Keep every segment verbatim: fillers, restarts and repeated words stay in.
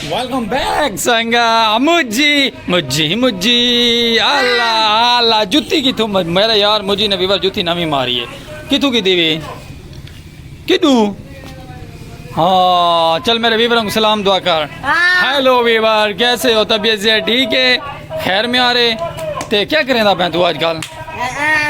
Welcome back سنگا، مجی مجی مجی، اللہ اللہ، جتی کتھوں؟ میرے یار، مجی نے ویور جتی نویں ماری ہے۔ کتھوں کی دیوی؟ کدوں؟ ہاں، چل میرے ویور کو سلام دعا کر۔ ہیلو ویور، کیسے ہو؟ طبیعت سے ٹھیک ہے؟ خیر میں آ رہے؟ تے کیا کریں دا پہ تو آج کل؟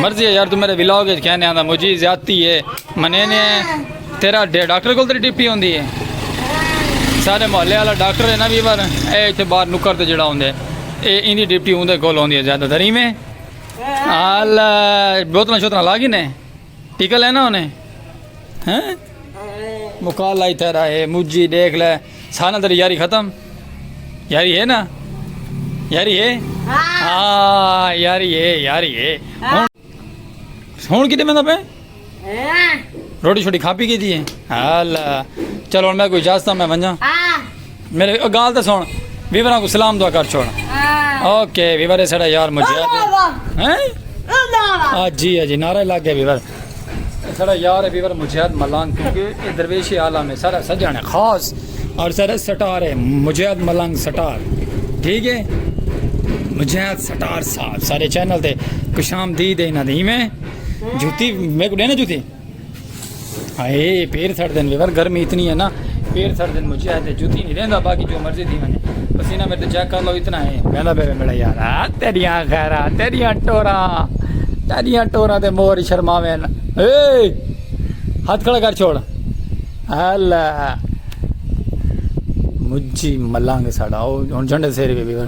مرضی ہے یار، تو میرے ولاگ وچ کہنے آندا، مجی زیادتی ہے۔ منے نے تیرا ڈے-، ڈاکٹر کول تیری ڈیوٹی ہوندی ہے؟ سارے محلے والا ڈاکٹر ہے نا ویور، اے اتھے باہر نکر تے جڑا ہوندے، اے ایندی ڈیوٹی ہوندے کول ہوندی ہے زیادہ تر۔ ایویں؟ آل بوتلاں شوتلاں لا گھنے؟ ٹیکہ لینا ہونے؟ ہیں؟ مکا لائی تھے رہا ہے، مجی دیکھ لے، سانا تیری یاری ختم؟ یاری ہے نا؟ یاری ہے؟ ہاں، یاری ہے، یاری ہے۔ ہن، ہن کتنے بندہ پہ؟ روٹی شوٹی کھا پی گئی تھی؟ ہالا۔ چلو، ہن میں کوئی اجازت، میں ونجاں۔ میرے او گال تے سن، ویوراں کو سلام دعا کر چھوڑ۔ اوکے، ویور، اے ساڈا یار مجاہد ہے۔ ہیں؟ آ جی، آ جی، نعرہ لگ گیا ویور۔ اے ساڈا یار ہے ویور مجاہد ملنگ، کیونکہ اے درویش عالم ہے، ساڈا سجن ہے خاص، اور ساڈا سٹار ہے، مجاہد ملنگ سٹار۔ ٹھیک ہے؟ مجاہد سٹار صاحب، سارے چینل تے خوش آمدید ہے انہاں دی۔ میں جوتی، میرے کو دینا جوتی؟ ہائے، پیر سڑ دن ویور، گرمی اتنی ہے نا، پیر سڑ دن۔ مجاہد تے جوتی نہیں رہندا، باقی جو مرضی تھی ونجے۔ پسینہ میرے تے چیک کر لو، اتنا ہے۔ ویندا پے میرا یار، آ، تیریاں خیراں، تیریاں ٹوراں، تیریاں ٹوراں تے مور شرماویں۔ اے، ہاتھ کھڑا کر چھوڑ۔ اللہ۔ مجی ملنگ ساڈا، او ہن جھنڈے سیری پے ویور۔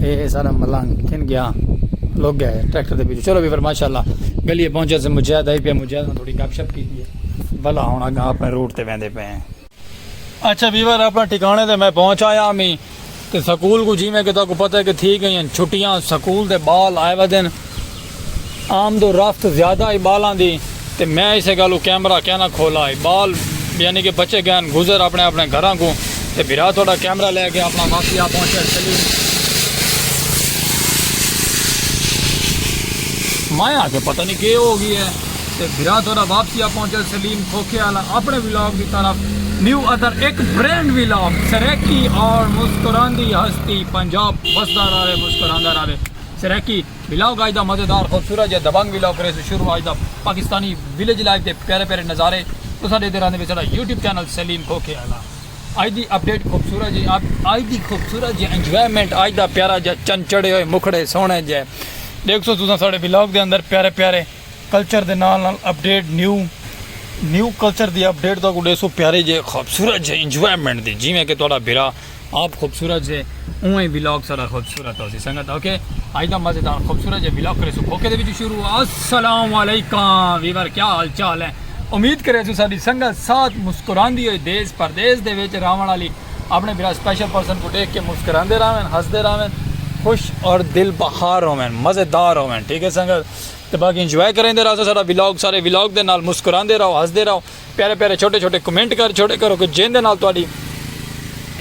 اے سارا ملنگ کن گیا، لوگ گئے ٹریکٹر دے پیچھے۔ چلو ویور، ماشاءاللہ، گلی پہنچے سے مجاہد آئی پیا، مجاہد نے تھوڑی گپ شپ کی ہے۔ بھلا ہن اگاں اپنے روٹ تے ویندے پے ہیں۔ اچھا ویور، اپنا ٹھکانے تے میں پہنچ آیا ہمی۔ تے سکول کو جیویں کہ تہاکوں پتہ ہے کہ تھی گئیاں چھٹیاں، سکول دے ٻال آئے ودن، آمد و رفت زیادہ ہئی ٻالاں دی۔ تے میں اسے ڳالھوں کیمرہ کینا کھولا ہئی، ٻال یعنی کہ بچے ڳئن گزر اپݨے اپݨے گھراں کوں۔ تے بھرا تہاݙا کیمرہ لے کے اپݨا واپسی آ پہنچیا سلیم۔ میں آکھیا پتہ نہیں کیا ہو گیا ہے۔ تے بھرا تہاݙا واپسی آ پہنچیا سلیم کھوکھے والا اپݨے ولاگ دی طرف۔ نیو ادر، ایک برانڈ ولاگ، سرائیکی اور مسکراندی ہستی، پنجاب وسدا رہے، مسکراندا رہے۔ سرائیکی ولاگ آج دا مزیدار خوبصورت جے دبنگ ولاگ کریسوں شروع۔ آج دا پاکستانی ولیج لائف دے پیارے پیارے نظارے تساں ݙیہدے رہندے پے ساݙا یوٹیوب چینل سلیم کھوکھے والا۔ آج دی اپڈیٹ خوبصورت جی، آج دی خوبصورت جی انجوائمنٹ، آج دا پیارا جا چن چڑھے ہوئے مکھڑے سوہݨے جے ݙیکھسو تساں ساݙے ولاگ دے اندر پیارے پیارے کلچر دے نال نال اپڈیٹ، نیو نیو کلچر دی اپڈیٹ تہاکوں ݙیسوں، پیارے جے خوبصورت جے انجوائمنٹ دی، جیویں کہ تہاݙا بھرا آپ خوبصورت جے، اونویں ولاگ ساݙا خوبصورت ہوسی سنگت۔ اوکے، اڄ دا مزیدار خوبصورت جے ولاگ کریسوں کھوکھے دے وچ شروع۔ السلام علیکم ویور، کیا حال چال ہے؟ امید کریسوں ساݙی سنگت ساتھ مسکراندی ہوئی دیس پردیس دے وچ راہوݨ والی اپݨے بھرا سپیشل پرسن کوں ݙیکھ کے مسکراندے راہون، ہسدے راہون، خوش اور دل بہار ہوون، مزیدار ہوون۔ ٹھیک ہے سنگت؟ تے باقی انجوائے کریندے رہسو ساݙا ولاگ، سارے ولاگ دے نال مسکراندے رہو، ہسدے رہو، پیارے پیارے چھوٹے چھوٹے کمنٹ کر چھوڑے کرو کہ جیندے نال تہاݙی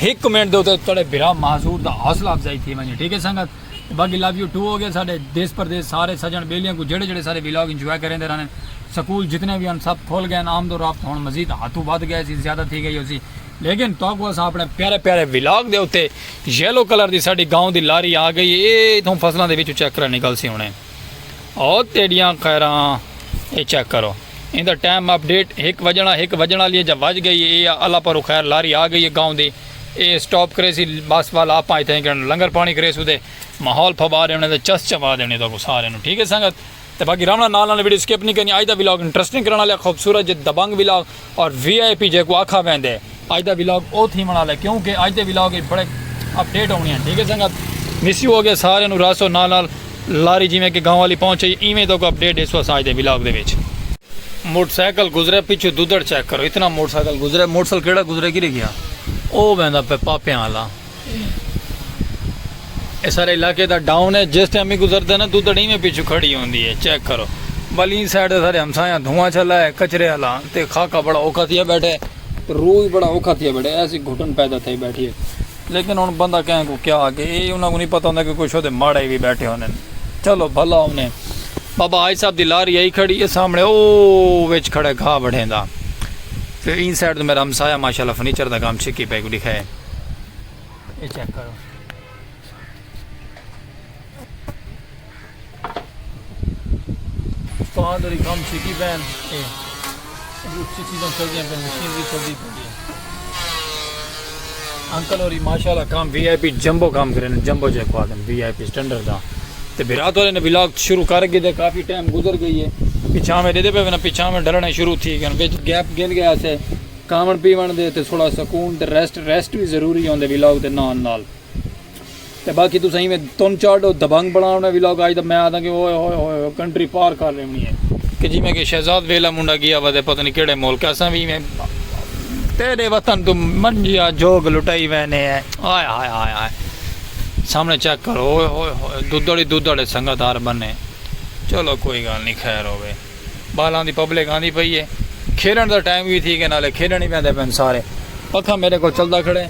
ہک کمنٹ دے اتے تہاݙے بھرا معذور دا حوصلہ افزائی تھی ونڄے۔ ٹھیک ہے سنگت؟ تے باقی لو یو ٹو ہو گئے ساݙے دیس پردیس سارے سجݨ ٻیلیاں کوں، جیڑھے جیڑھے سارے ولاگ انجوائے کریندے رہندے۔ سکول جتنے وی ہن سب کھل ڳئے ہن، آمد و رفت ہݨ مزید ہتھوں ودھ ڳئے سی، زیادہ تھی ڳئی ہوسی۔ لیکن تہاکوں اساں اپݨے پیارے پیارے ولاگ دے اتے یلو کلر دی ساݙی گاؤں دی لاری آ ڳئی ہے، اے اتھوں فصلاں دے وچوں چیک کرا نکلسی ہݨے۔ او تیݙیاں خیراں، اے چیک کرو۔ ایندا ٹائم اپڈیٹ ہک وڄݨ آ، ہک وڄݨ والی ہے، جا وڄ ڳئی ہے، اے اللہ پروں خیر، لاری آ ڳئی ہے گاؤں دی۔ اے سٹاپ کریسی بس والا، آپاں اتھاں ہک لنگر پاݨی کریسوں تے ماحول پھٻا ݙیوݨے تے چس چوا ݙیوݨے تہاکوں سارے نوں، ٹھیک ہے سنگت؟ تے باقی رہوݨا نال نال ویڈیو سکپ نہیں کرنی۔ اڄ دا ولاگ انٹرسٹنگ کرݨ والا، خوبصورت جے دبنگ ولاگ اور وی آئی پی جیکوں آکھا ویندے۔ اڄ دا ولاگ او تھیوݨ والا ہے، کیونکہ اڄ دے ولاگ وچ بڑے اپڈیٹ ہوݨے ہیں، ٹھیک ہے سنگت؟ مس یو ہو گئے سارے نوں، رہسو نال نال، لاری جیویں کہ گاؤں والی پہنچ گئی، ایویں تہاکوں اپڈیٹ ݙیسوں اساں اڄ دے ولاگ دے وچ۔ موٹر سائیکل گزرے پچھوں دودڑ چیک کرو، اتنا موٹر سائیکل گزرے، موٹر سائیکل کیڑا گزرے کیڑے گیا؟ او ویندا پے پاپیاں والا۔ اے سارے علاقے دا ڈاؤن ہے، جس ٹائم ہی گزردا ہے نا، دودڑ ایویں پچھوں کھڑی ہوندی ہے، چیک کرو۔ بل ایں سائیڈ دے سارے ہمسایاں دھواں چھلا ہے، کچرے والا، تے خاکا بڑا اوکھا تھیا بیٹھا ہے، روح ہی بڑا اوکھا تھیا بیٹھا ہے، ایسی گھٹن پیدا تھئی بیٹھی ہے۔ لیکن ہن بندہ کہیں کوں کیا آکھے، اے انہاں کوں نہیں پتہ ہوندا کہ کچھ اوہدے ماڑے وی بیٹھے ہوندے۔ چلو بھلا ہوندے۔ بابا حاج صاحب دی لاری آئی کھڑی ہے سامنے، او وچ کھڑے گھا وڈھیندا۔ تے ایں سائیڈ تے میرا ہمسایہ ماشاءاللہ فرنیچر دا کام چھکی پئے، کوں ݙکھائے۔ اے چیک کرو۔ استاد ہوری کم چھکی پئن۔ اے اچھی چیزاں چلدیاں پئن، مشینری چلدی پئی ہے۔ انکل ہوری ماشاءاللہ کم وی آئی پی جمبو کم کرن، جمبو جیکوں آکھدن وی آئی پی سٹینڈرڈ دا۔ تے برات والے نے ولاگ شروع کر گھدے، کافی ٹائم گزر ڳئی ہے۔ پچھاویں ݙیہدے پئے وے نا، پچھاویں ڈھلݨے شروع تھی ڳئے، وچ گیپ گھن ڳیا سے۔ کھاوݨ پیوݨ دے تے تھوڑا سکون تے ریسٹ، ریسٹ وی ضروری ہوندے ولاگ دے نال نال۔ تے باقی تساں ایویں تن چاڈو دبنگ بݨاوݨے ولاگ اڄ دا، میں آکھداں کہ اوئے ہوئے ہوئے کنٹری پار کر ݙیوݨی ہے۔ کہ جیویں کہ شہزاد ویلا منڈا ڳیا وا تے پتہ نہیں کیڑھے ملک، اساں وی ایویں تیݙے وطن توں منجیا جوگ لٹائی ویندے ہیں۔ آئے ہائے ہائے ہائے۔ سامݨے چیک کرو، اوئے ہوئے ہوئے، دودھڑ ہی دودھڑ ہے سنگت ہر بنے۔ چلو کوئی ڳالھ نہیں، خیر ہووے۔ ٻالاں دی پبلک آندی پئی ہے، کھیݙݨ دا ٹائم وی تھی ڳئے، نالے کھیݙݨ ہی ویندے پئن سارے۔ پکھا میݙے کول چلدا کھڑے،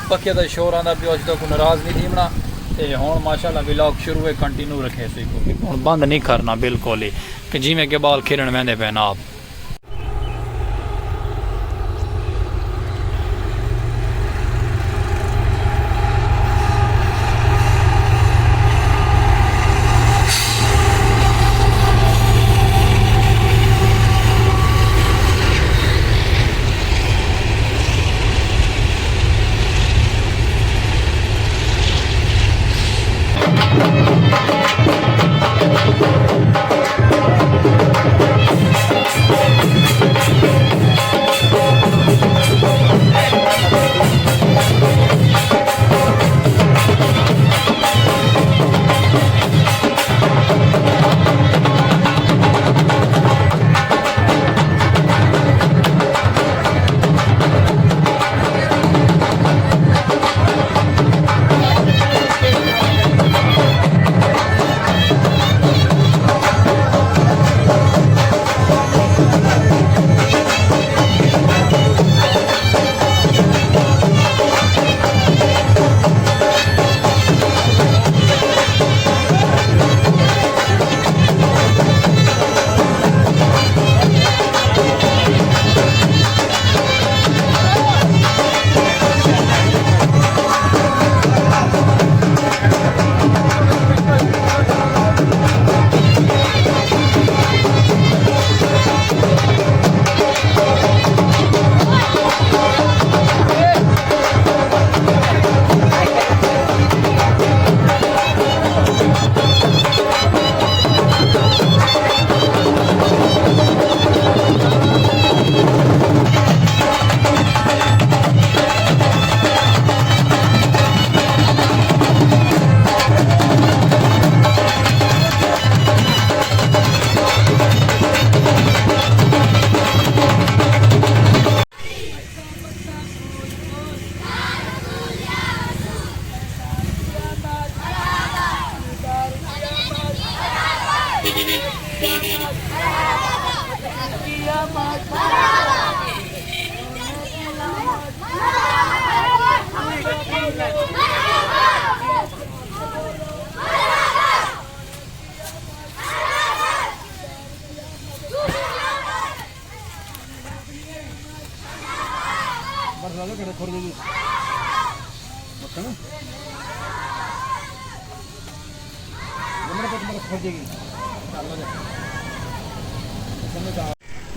پکھے دا شور آندا پیو، اچ تہاکوں ناراض نہیں تھیوݨا۔ تے ہݨ ماشاءاللہ ولاگ شروع ہے، کنٹینیو رکھیسو، ہݨ بند نہیں کرݨا بالکل ہی، کہ جیویں کہ ٻال کھیݙݨ ویندے پئن آپ۔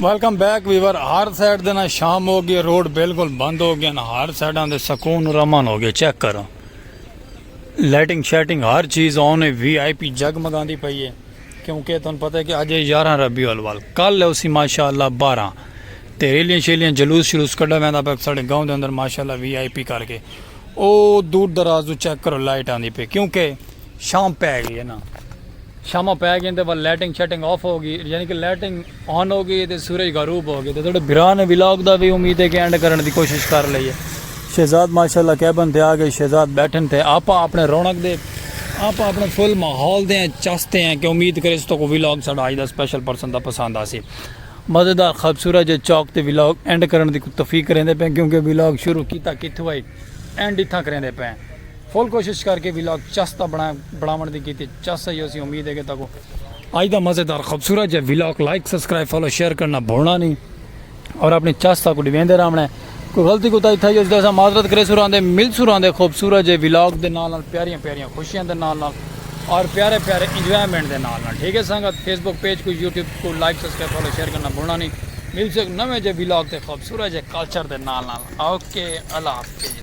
Welcome back viewer. ہر سائیڈ دے نا شام ہو گئی، روڈ بالکل بند ہو گئے نا، ہر سائیڈاں دے سکون و امن ہو گئے۔ چیک کرو، لائٹنگ شائٹنگ ہر چیز آن ہے، وی آئی پی جگمگاندی پئی ہے۔ کیونکہ تہاکوں پتہ ہے کہ اڄ ہے یارہاں ربیع الاول، کل ہے اسی ماشاءاللہ بارہاں، تے ریلیاں شیلیاں جلوس شلوس کڈھا ویندا پیا ساݙے گاؤں دے اندر ماشاءاللہ وی آئی پی کر کے۔ او دور دراز توں چیک کرو، لائٹ آندی پئی، کیونکہ شام پے ڳئی ہے نا، شاماں پے ڳئین تے ول لائٹنگ شائٹنگ آف ہو ڳئی، یعنی کہ لائٹنگ آن ہو ڳئی تے سورج غروب ہو ڳئے۔ تے تہاݙے بھرا نے ولاگ دا وی امید ہے کہ اینڈ کرݨ دی کوشش کر لئی ہے۔ شہزاد ماشاءاللہ کیبن تے آ ڳئے، شہزاد ٻیٹھن تے آپاں اپݨے رونق دے، آپاں اپݨے فل ماحول دے ہیں، چس تے ہیں کہ امید کریسوں تہاکوں ولاگ ساݙا اڄ دا سپیشل پرسن دا پسند آسی۔ مزیدار خوبصورت جے چوک تے ولاگ اینڈ کرݨ دی توفیق کریندے پئے، کیونکہ ولاگ شروع کیتا کتھوں ہئی، اینڈ اتھاں کریندے پئے۔ فل کوشش کر کے ولاگ چس دا بݨا، بݨاوݨ دی کیتی، چس ہئی ہوسی۔ امید ہے کہ تہاکوں اڄ دا مزیدار خوبصورت جے vlog like, subscribe, follow, share کرݨا بھولݨا نہیں۔ اور اپنی چس تک ڈویندے رہنا ہے۔ کوئی غلطی کوتاہی تھئی ہوسی تاں اساں معذرت کریسوں، راہندے ملسوں راہندے خوبصورت جے ولاگ دے نال نال، پیاریاں پیاریاں خوشیاں دے نال نال اور پیارے پیارے انجوائمنٹ دے نال نال۔ ٹھیک ہے سنگت، فیس بک پیج کو، یوٹیوب کو لائک، سبسکرائب، فالو، شیئر کرنا بھولنا نہیں۔ ملسوں ہک نویں جے ولاگ تے خوبصورت جے کلچر دے نال نال۔ اوکے، اللہ حافظ۔